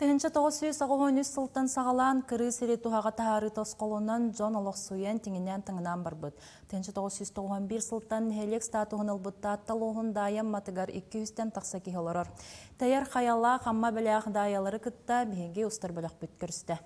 1993 сылтан саҕалаан кырыы сири туһаҕа таһаарыы тосхолунан дьон олохсуйан тиҥинээн-таҥынаан барбыт. 1991 сылтан нэһилиэк статуһун ылбыт Таатта улууһун Даайа Амматыгар 200-тэн тахса киһи олорор. Тэйэр хайалаах Амма бэлээх Даайалары кытта биһиги устар бөлөхпүт көрүстэ.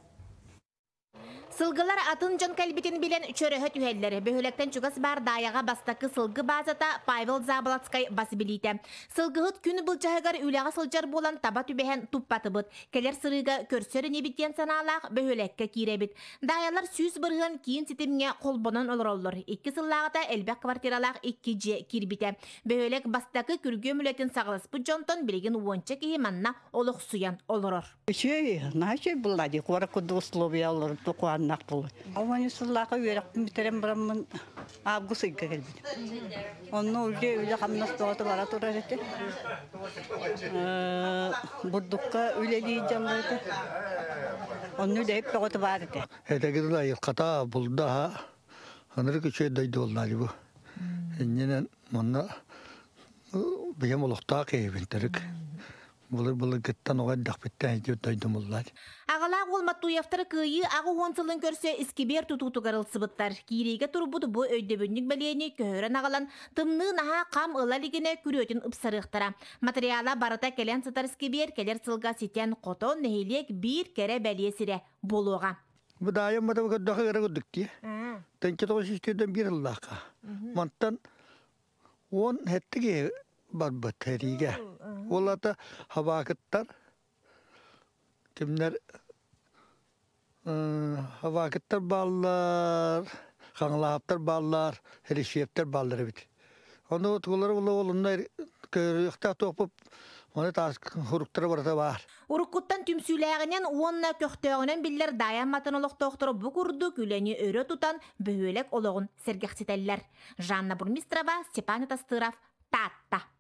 Сылгылар атын дьон кэлбитин билэн чөрөһө түһэллэр. Бөһүөлэктэн чугас баар Даайаҕа бастакы сылгы баазата Павел Заболоцкай бас билиитэ. Сылгыһыт күн былдьаһыгар үлэҕэ сылдьар буолан таба түбэһэн туппатыбыт. Кэлэр сырыыга көрсөр инибит диэн санаалаах бөһүөлэккэ киирэбит. Даайалар 100% киин ситимҥэ холбонон олороллор. Икки сыллааҕыта элбэх квартиралаах икки дьиэ киирбитэ. Бөһүөлэк бастакы күргүөм үлэтин саҕаласпыт дьонтон билигин уонча киһи манна олохсуйан олорор. Үчүгэй, наһаа үчүгэй буолла дии, куорат курдук условия олорор тукуаннаах буолла. Уон сыллаахха үөрэхпин бүтэрэн бараммын август ыйга кэлбитим. Онно уже үлэ-хамнас бөҕөтө бара турар этэ. Бурдукка үлэлии дьаллар этэ. Онно үлэһит бөҕөтө баар этэ. Этэгирил айылҕата булда ынырык үчүгэй дойду буолла бу. Иннинэн манна бэйэм олохтоох киһибин төрүк. Былыр-былыргыттан оҕо эрдэхпиттэн ити дойдумуллар. Аҕалаах уол Маттуевтары Кыайыы 80 сылын көрсө искибиэр тутуутугар ылсыбыттар. Киириигэ турбут бу өйдөбүнньүк бэлиэни көһөрөн аҕалан, тымныы наһаа хам ыла илигинэ күрүөтүн ыпсарыахтара. Материала барыта кэлэн сытар искибиэр кэлэр сылга ситэн-хотон нэһилиэк биир кэрэ бэлиэ сирэ буолуоҕа. Бу даайым матабы көрдөхө ыра курдук дии. Тэнчэ тоҕус сүүстүүрдэн биир ыллаахха. Мантан уон сэттэ киһи барбыт сэриигэ. Ол ата хабаакыттар кимнэр хабаакыттар бааллар, хаҥалаһаптар бааллар, Хрещевтэр бааллар эбит. Ону тулары була көрүөхтээх туохпут оны таас хуруктара барыта баар. Уруккуттан түмсүүлээҕинэн уонна көхтөөҕүнэн биллэр Даайа Амматын олохтоохторо бу курдук үлэни өрө тутан бөһүөлэк олоҕун сэргэхситэллэр. Жанна Бурмистрова, Степан Тастыров, Таатта.